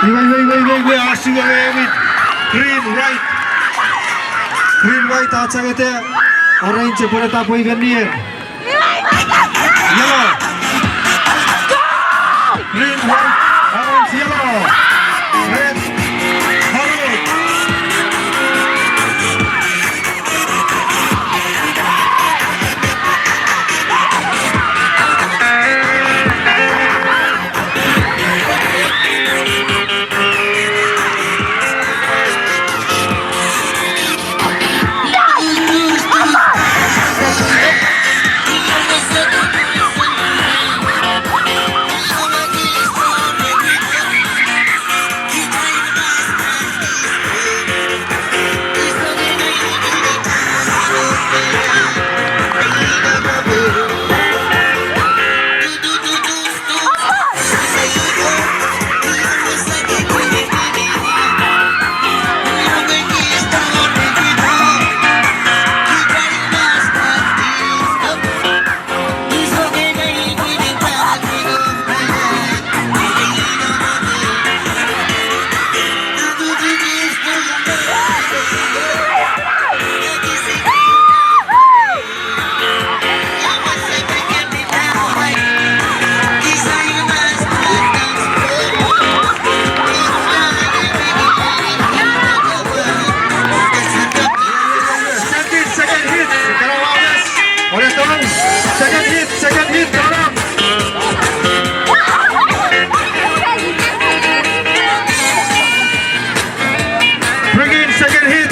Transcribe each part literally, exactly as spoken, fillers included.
Iwe, iwe, iwe, iwe, iwe, a siwe ewe green, white. Green, white, a changeta. Orange, epwe tapwe iwe nien. Yellow. Green, white, orange, yellow. Red, maroon. Second, second hit, kana wawas. Ore tong, second hit, second hit, kana. Bring in second hit.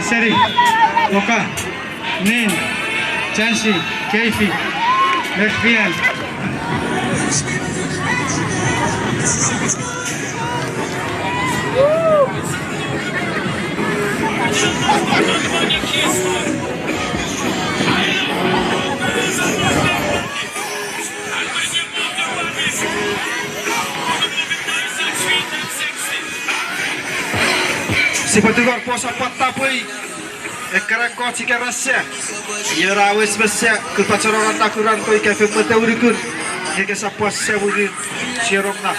Seri, Oka, Nin, Chansi, Keifi, Lesbian. Sipwe tungor pwe ousap pwan tapwei ekkana ekkoch ika rese. Ion a wes mese, kupachenong an nakuran pwe ika fen mwete unukun, nge kesap pwan semunin, sia nom na.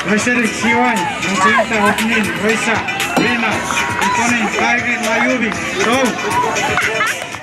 Reserik siwai, Jacinta Otnin, Roisa, Rina, Ikonin, Kairin, Mayumi, Tou.